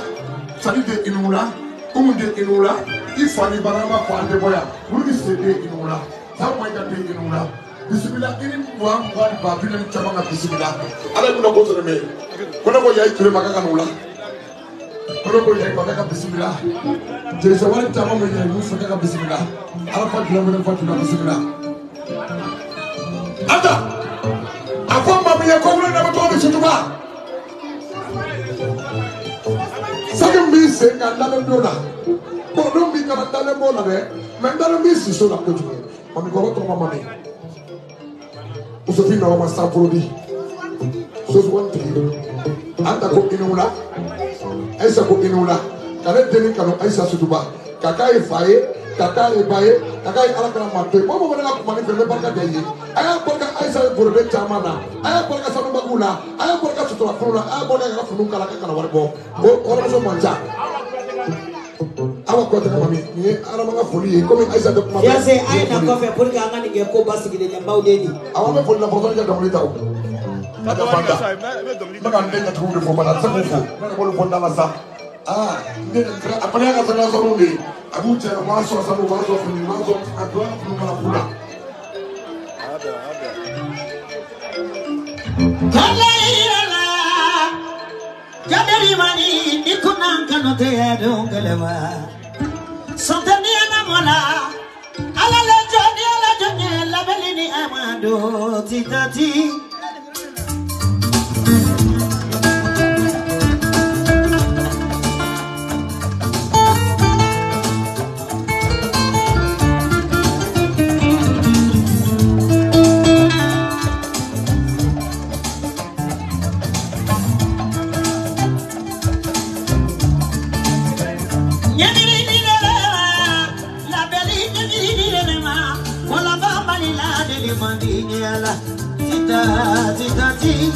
Sali de i la Umu de i la i fa ni barama fɔ an tɛ bɔ yan Murudi se de i la Sabu Mayiga de i la bisimila i ni mugan mugan ba bi naani caman ka bisimila Ala ye bɛna ko sɔrɔ mɛ ko ne ko Yayi Ture ma k'a ka n'o la ko ne ko Yayi ma k'a ka bisimila jelisɛ wari caman bɛ Yayi mun fɛ k'a ka bisimila Ala fa jula wɛrɛ fa jula bisimila Anta a fɔ maa min ye ko wuli na bɛ tɔgɔ di Sotuba saki min b'i sen kan dalen b'o la kɔrɔdon b'i kana dalen b'o la dɛ mɛ n dalen b'i siso la kojugu mami kɔrɔ tɔgɔ ma mami musofin nɔgɔ ma sanforo di sosuwan tigi Anta ko i ni wula Ayisa ko i ni wula ka ne denni kanu Ayisa Sotuba ka k'a ye fa ye ka k'a ye ba ye ka k'a ye Ala kana maa to yen mɔgɔ mɔgɔ ne ka kuma ni fɛ n bɛ barika da i ye a y'a barika Ayisa ye boroden caman na a y'a barika sanubaguw la a y'a barika suturafiniw la a y'a barika ka finiw kala ka kana wari bɔ o kɔrɔmuso man ca Awa Kɔtɛ ka mami nin ye Adama ka foli ye komi Ayisa tɛ kuma bɛɛ. Yase a ye na kɔfɛ pour que an ka nin kɛ ko basigilen ye baw den di. Awɔ an bɛ foli la fɔlɔ ka dɔnkili ta o. Ka fanta n bɛ ka n den jatigiw de fo bana tɛ se k'u fo ne yɛrɛ b'olu fɔ n da la sa. Aa n den a fana y'a ka saniya sɔrɔ de ye a b'u cɛ u b'a sɔrɔ sanu u b'a sɔrɔ fini u b'a sɔrɔ a don a fini mana k'u la. Jabeli mani ni kunan kanu te dongelema Santani na mola ala le joni ala joni la beli ni amado titati Titati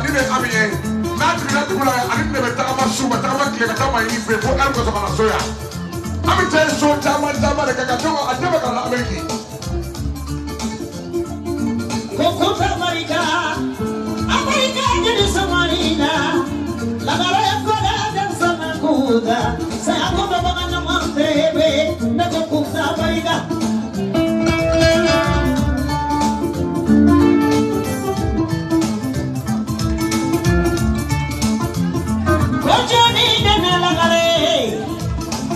ta ni de Ami ye n'a jiginna dugu la ani ne bɛ tagama su ka tagama tile ka taa Maɲini fɛ yen fo ɛri ka sɔrɔ ka na so yan. Ami ta ye so caman caman de kɛ ka to a den bɛ ka na Ameriki. Ko Amerika, Amerika jeli samarina, lagare kola dem samakuda, sa ko baba na mantebe, na ko kuta Amerika. Kojoni de lagare,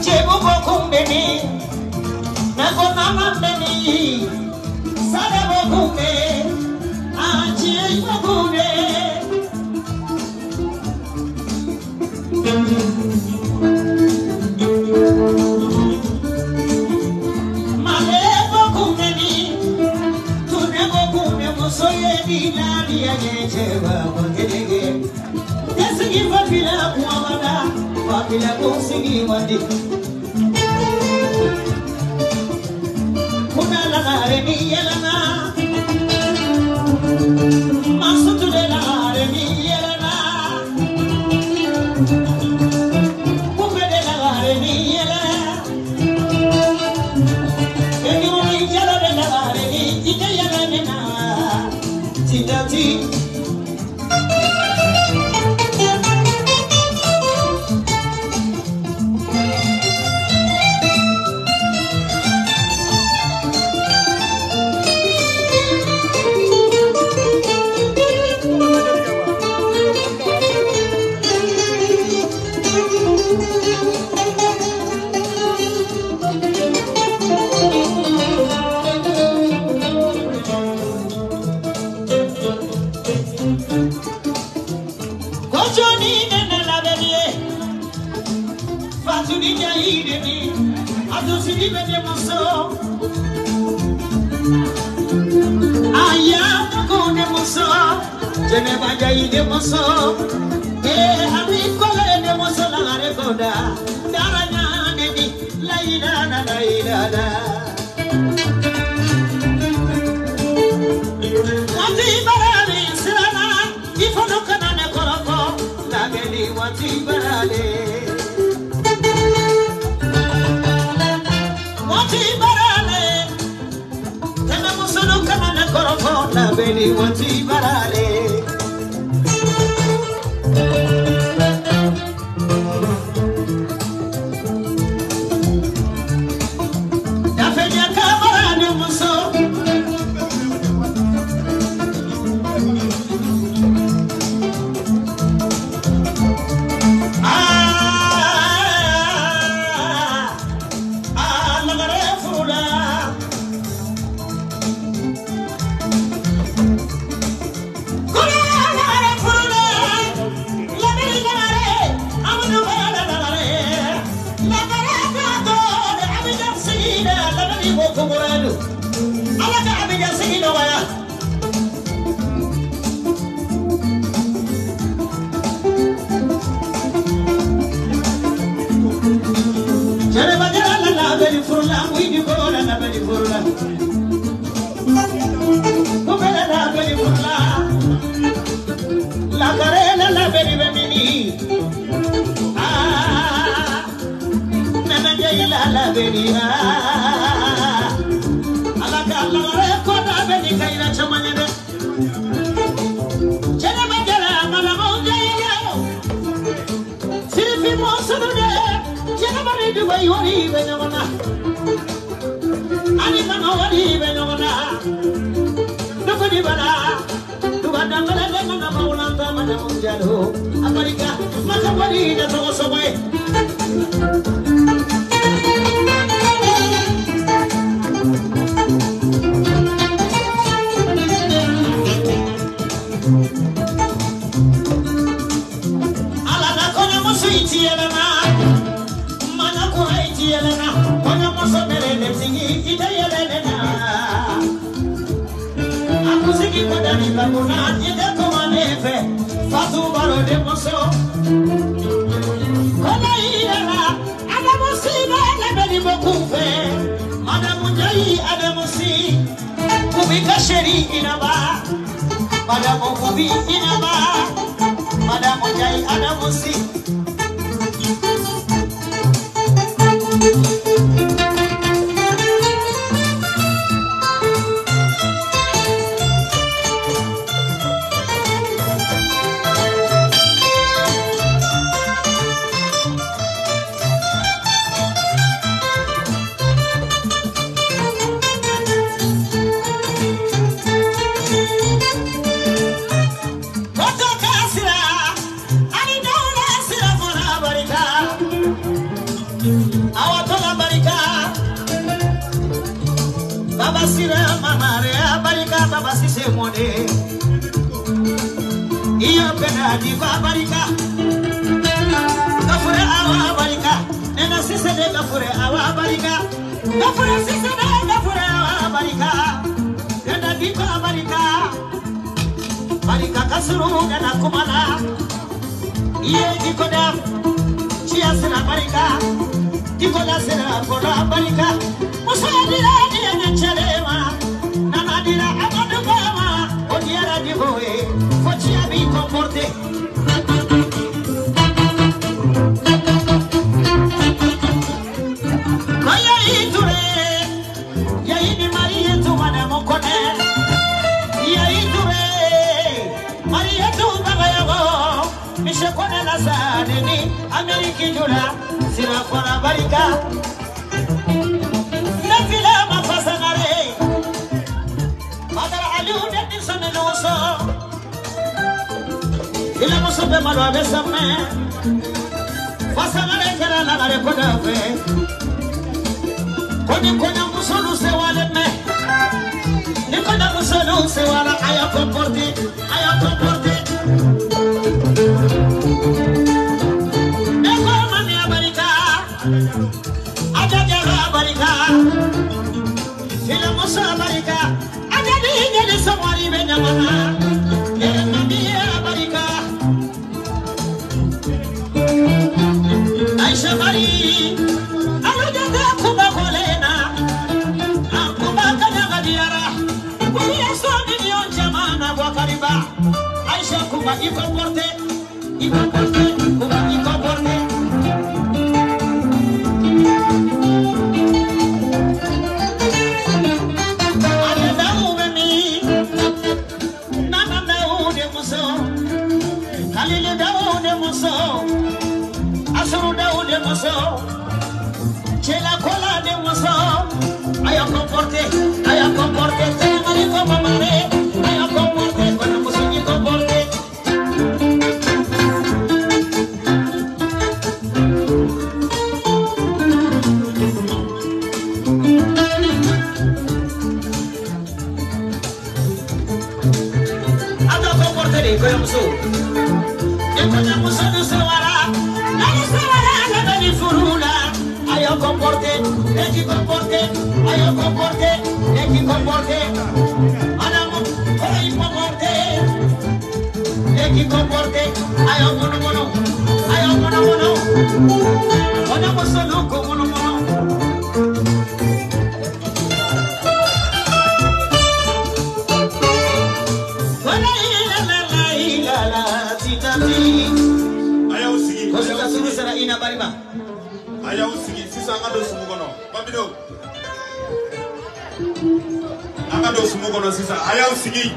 chebu ko kumbeni, na ko mama beni, sare bo kumbe. Madame Boubi Inaba, Madame Jai Adamoussi. Iyo pena di barika kafure awa barika nena sise de kafure awa barika kafure sise de kafure awa barika nena di barika barika kasuru nena kumala iye dikoda chia sira barika dikoda sira koda barika musadira ni chelema nana dira amadu bama odiara diboe fochia bi comporte Maya iture ya ini Maria tu mana mokone ya iture Maria tu bagayago mishekone na sadeni Ameriki jula sira fora barika nafila mafasangare Madara aliu de soneluso ila muso be malo abesame fasangare kera la gare kodafe koni konya muso lu se wale me ni konya muso lu se wala aya comporte aya comporte ne ko mami abarika ajaja abarika ila muso abarika ajaji ngeli somali be nyamana mami abarika Aisha bari alujaga kuba kolena akuba kanyaga diara kulia somi million jamana kwa kariba Aisha kuba iko porte kuba iko porte Alenda ubemi nana daude muso Khalil daude muso Asuru daude muso Chela kola de muso Aya comporte Tengali ko mamare Aya comporte kono muso ni comporte Ata comporte de kono muso Kono muso du sewara Nani sewara nani furula Ayo comporte, eki comporte, ayo comporte, eki comporte. Adamu, oi comporte, eki comporte, ayo mono mono, ayo mono mono. Ona muso ko mono mono. Wala ila la la ila la titati. Ayo sigi. Kosa suru sara ina barima. A y'aw sigi sisan an ka don sumu kɔnɔ Babido an ka don sumu kɔnɔ sisan a y'aw sigi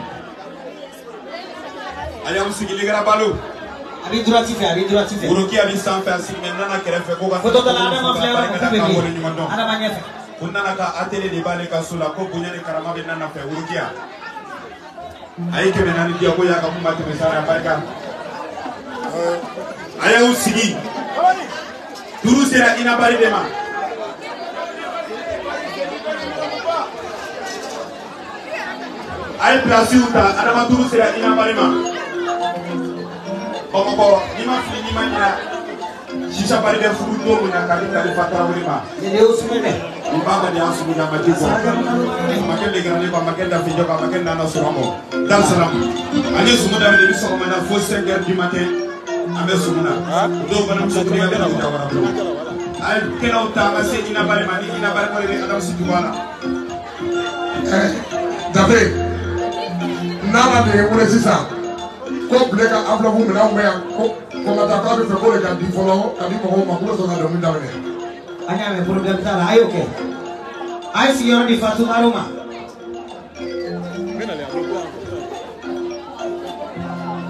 a y'aw sigi Ligara Balo a bɛ droite fɛ a bɛ droite fɛ Woroki a bɛ sanfɛ a sigi mɛ Nana kɛrɛfɛ ko ka photo dala Adama filɛ yɔrɔ min k'u bɛ bin Adama ɲɛfɛ ko Nana ka atelier de b'ale ka so la ko bonya ni karama bɛ Nana fɛ Worokiya a ye 400 di yan ko y'a ka kuma tɛmɛ sara barika a y'aw sigi Turu sera inabari de ma. A ye place ta Adama turu sera inabari ma. Bamakɔ n'i ma fili n'i ma ɲina Sisa bari bɛ furu don min na k'a di Kalifa Tarawele ma. Nin ye Usumɛ dɛ. I b'a ka nin y'an sugu ɲama ji bɔ. A ma kɛ Legarani kɔ a ma kɛ Dafejɔ kɔ a ma kɛ Nana Sɔrɔmɔ. Dar Salam. An ye sumu daminɛ depuis sɔgɔma na fo 5 heures du matin. An bɛ sumu na. Dɔw fana muso kelen ka bɛ na jawara bolo. A ye kɛnɛw ta an ka se Inabari ma ni Inabari kɔni bɛ Adamu si jugu a la. Dafe. Nana de ye wele sisan ko bile ka enveloppe minɛnw bɛ yan ko kɔmata k'a bɛ fɛ k'o de ka di fɔlɔ ka di mɔgɔw ma k'u bɛ sɔrɔ ka dɔnkili daminɛ. An y'a mɛn problème t'a la a y'o kɛ. A ye sigiyɔrɔ di Fatumaro ma.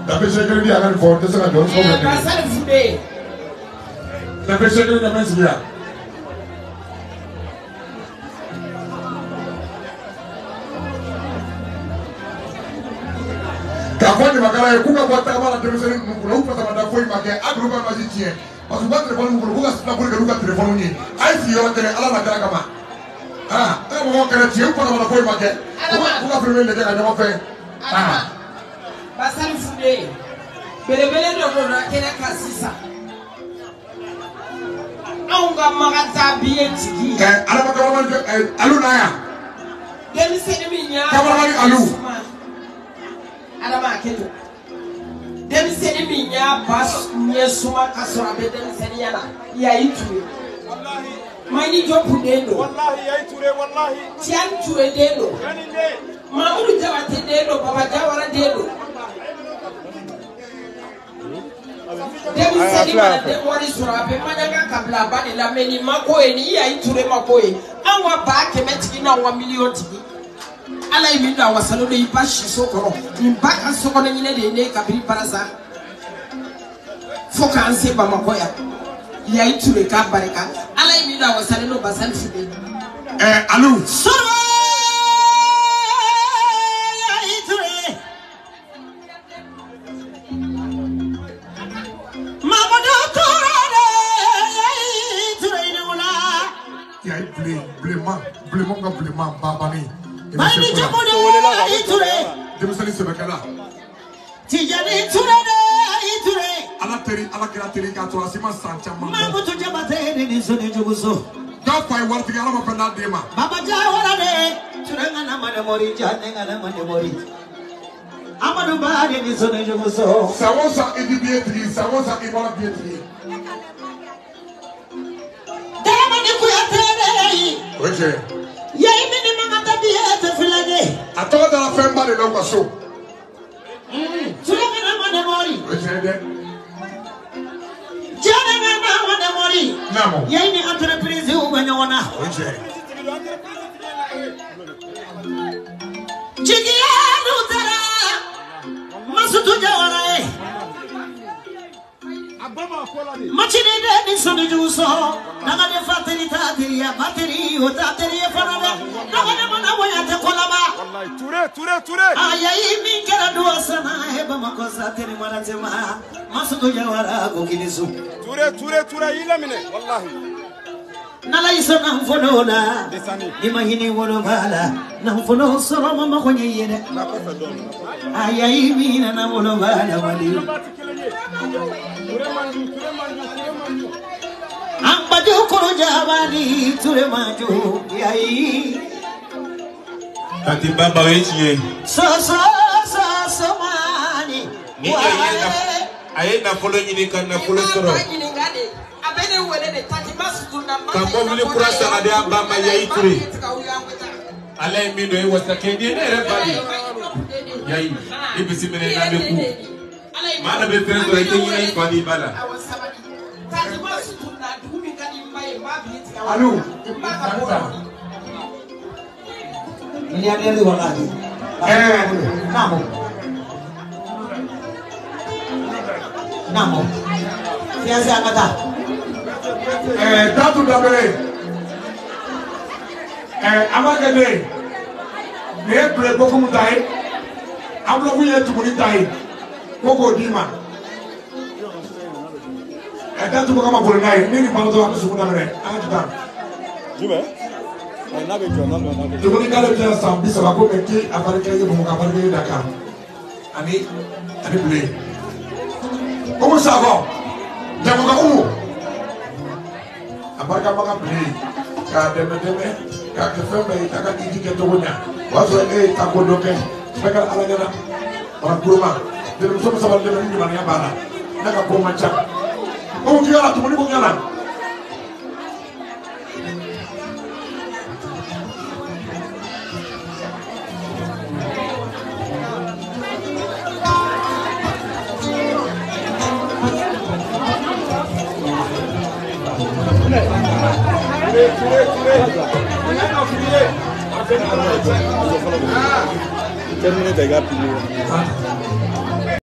Dafe sɛ kelen di yan ka nin fɔ n tɛ se ka jɔ n sɔn bɛ kelen. Basali Fude. Dafe sɛ kelen de bɛ n sigi yan. K'a fɔ ɲamakala ye k'u ka bɔ tagama la denmisɛnnin ninnu kunna u fasamada foyi ma kɛ a dun ka masi tiɲɛ parce que u ka telefɔni b'u bolo k'u ka silaboli kɛ n'u ka telefɔniw ye a ye sigiyɔrɔ kɛnɛ ala n'a kɛra kama aa e ka mɔgɔw kɛnɛ tiɲɛ u fasamada foyi ma kɛ k'u ka filime lajɛ ka ɲɔgɔn fɛ aa. Basali Fude belebele dɔ donna kɛnɛ kan sisan anw ka Maganta biye tigi. Ɛ alama karamani alu na yan. Denmisɛnnin min y'a. Karamani alu. Adama a kɛ to denmisɛnnin min y'a ba ɲɛ suma ka sɔrɔ a bɛ denmisɛnninya la Yayi Ture Mayini Jɔpu den don Tiyani Ture den don Mamudu Jabate den don Baba Jawara den don denmisɛnnin mana den wari sɔrɔ a bɛ maɲanga ka bila a ba de la mɛ nin ma ko ye nin Yayi Ture ma ko ye anw ka 100,000 tigi n'anw ka miliyɔn tigi. Ala ye min don a wasalo don i ba siso kɔrɔ nin ba ka sokɔnɔ ɲinɛ de ye ne ye kabini barasa fo k'an se Bamakɔ yan Yayi Ture k'a barika Ala ye min don a wasalen don Basali Fude. Ɛ alu. Sɔrɔ Yayi Ture. Mamadu Ture Yayi Ture ni wula. Yayi bilen bilenman bilenman ka bilenman babani. Mayini Jɔpu de Yayi Ture. Denmisɛnnin sɛbɛkɛla. Tijani Ture de Yayi Ture. Ala teri ala kira teri k'a to a si ma san caman bɔ. Mamutu Jabate de ni soni juguso. Dɔw fa ye waritigi ala ma fɛn d'a den ma. Baba Jawara de Ture ŋana ma de mori jane ŋana ma de mori. Amadu Ba de ni soni juguso. San o san i di biye tigi san o san i bɔra biye tigi. Daramani Kuyate de Yayi. O ye tiɲɛ ye. Yayi min ni Maganta biye tɛ filɛ ye. A tɔgɔ dara fɛnba de la u ka so. Ture ŋana ma de mori. O ye tiɲɛ ye dɛ. Jane ŋana ma de mori. Naamu. Yayi ni entreprise u bɛ ɲɔgɔn na. O ye tiɲɛ ye. Jigiya n'u taara Masutu Jawara ye. Macini de ni soni juguso. Nagade fateri ta teriya bateri o ta teriya fana dɛ. Nagade mana bonya tɛ kolaba. Ture Ture Ture. A yayi min kɛra duwa sana ye Bamakɔ sa teri mana tema. Masutu Jawara ko kini su. Ture Ture Ture y'i laminɛ walahi. N'Ala y'i sɔn nafolo la. Ni ma hinɛ woloba la. Nafolo sɔrɔ ma mago ɲɛ ye dɛ. A yayi min nana woloba la wali. Ambaju koro jabani Ture maju yayi. Tanti Baba o ye tiɲɛ ye. So so so so mani. Ni a ye nafolo ɲini ka nafolo sɔrɔ. A bɛ ne wele de Tanti Masutu na. Ka mɔbili kura san ka di a ba ma Yayi Ture. Ala ye min don e wasakɛ ni ye ne yɛrɛ ba de ye. Yayi i bisimila i n'an bɛ ku. Maa dɔ bɛ fɛn sɔrɔ i tɛ ɲinɛ i fa n'i ba la. Alu. Milliardaire walahi. Naamu. Naamu. Fiancé an ka taa. Datu Dabere. An b'a kɛ ne ye. Nin ye bile bokumu ta ye. Enveloppe ye tumuni ta ye. Ko k'o d'i ma. Datu ko k'a ma boli n'a ye. Ni nin banna dɔrɔn an bɛ sugu daminɛ. An ka taa. Jumɛn? N'a bɛ jɔ n'a bɛ n'a bɛ. Tuguni k'ale bɛ san 30 ko mɛ k'i a barika ye Bamakɔ a barika ye Dakar ani bilen. Umu Sakɔ Jamuka Umu a barika ma ka bilen k'a dɛmɛ k'a kɛ fɛn bɛɛ ye k'a ka diji kɛ cogo ɲa o y'a sɔrɔ e ye tako dɔ kɛ bɛɛ kɛra ala ɲɛna mara kuruma denmuso bɛ sabali dɛmɛ ni limaniya b'a la n'a ka ko man ca. Umu k'i yala tuguni ko k'i yala. Terminé ta gars.